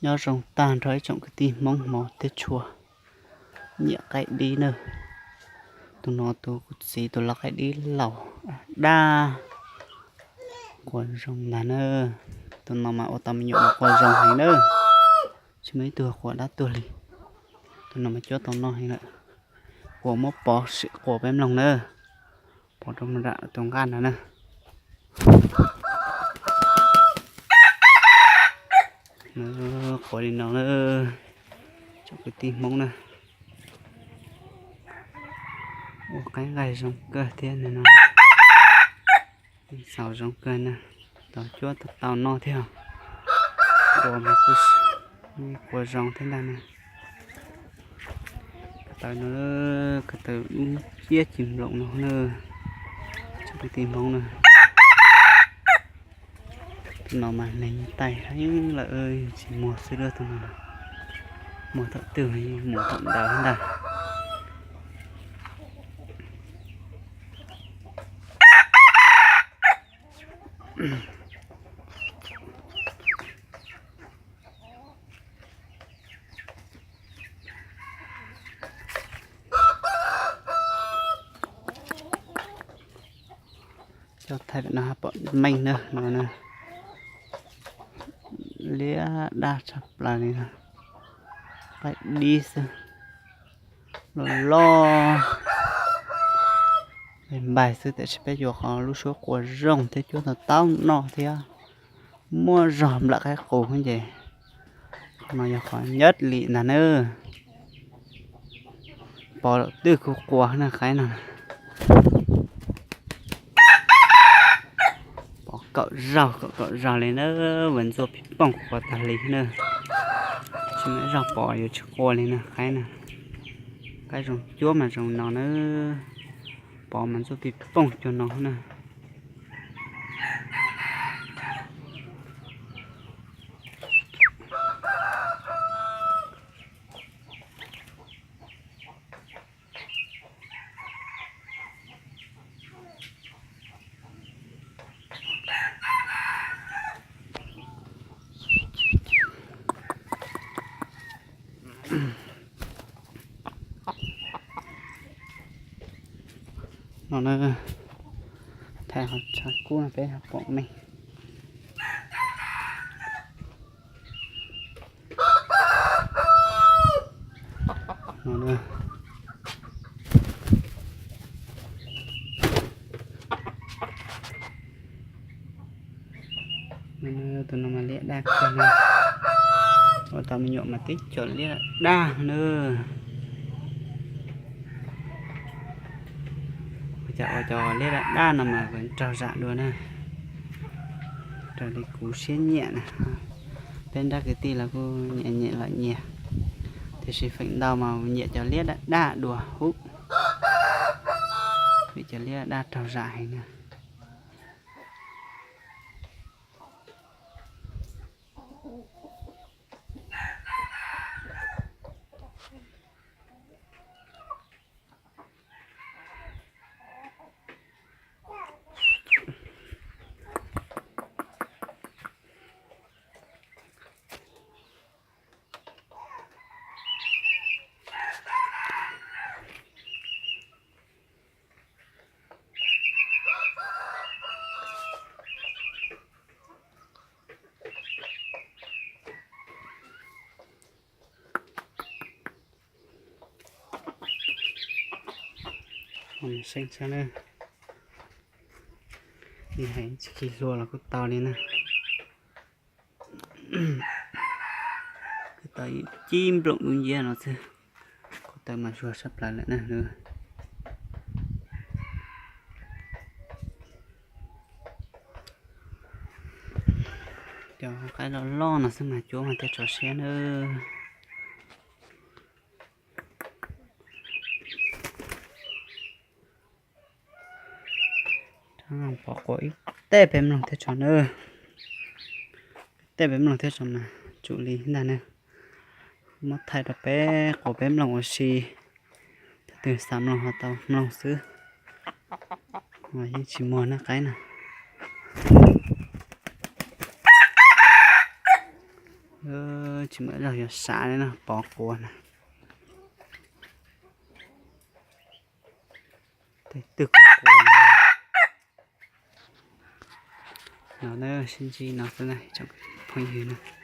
Nyob zoo tag nrho ib tsoom kwv tij Hmoob hmov thiab tshua, nyiam qaib dib na. Tus no tus kuv txiv tus lau qaib dib laus dab, quas zoo ntag na. Tus no mas ua tau me nyuam mas quas zoo heev na. Tsis muaj ib tug quas dab tuag li. Tus no mas cuab tau noj heev lawm. Quas muab pov sim quas peb mloog na. Pov rau nram tus nqaj no na. Quas li no na, tsoom kwv tij Hmoob na. Ua qaib nqaij zoo kawg thiab no. Xaus zoo kawg na, tau cuab tau tau noj thiab. Quas mas kuj quas zoo thiab ntag na. Ko taw no, ko taw dub ciab ci nploom no na, tsoom kwv tij Hmoob na. Tus no mas neeg tais heev lawm, tsis muag xwb lawm tus no. Muag thaum twg mus thaum ntawd ntag. Cov thaij pem no pom meej na, no na. Liab daj tshaj plaws li no. Qaib dib xwb, loj loj npaig xwb, tiam sis peb yuav qhov lub suab quas zoo thiab cuab tau taub noj thiab muaj zog nplawm qaib qus ces qhov no yog qhov nyab li ntag na. Pov lawm twb kuj quas na qaib no. Pov kaum zaug kaum kaum zaug li na, vas ntxuaj pij pooj quas tag li na. Tsis muaj ib zaug pov yuav tsis quas li na qaib na. Qaib zoo cuab mas zoo no na, pov mas ntxuaj pij pooj cuag no na. No na, thaij qhov tshav kub no peb pom meej. Tus no mas liab daj kawg li. Ua tau me nyuam mas twb cov liab daj na. Ua cas ua cov liab daj daj no mas raug zam dua na. Raws li kuv siab nyiam na, peb nrab kwv tij los kuj nyiam nyiam los nyias, tiam sis feem ntau mas nyiam cov liab daj daj dua hub, vim cov liab daj daj raug zam heev na. Seej tshaj na, li hais tsis khi hlua los kuj tau li na. Kuj tau cib nploom dub nciab no xwb, kuj tau mas zuag tshaj plaws lawm na. Cov qaib loj loj no xwb mas cuab mas thiaj tso siab na. Pov quas ib teg peb mloog thiaj tso na. Ib teg peb mloog thiaj tso mas tsum li ntag na. Muab thaij rau peb quas peb mloog ua si. Tus twg xav mloog ho tau mloog xwb, yeej tsis muag na qaib na. Tsis muaj zog yuav sav li no, pov quav na. Tej twg kuj quav no na, sib ntsib no xwb na tsoom phooj ywg na.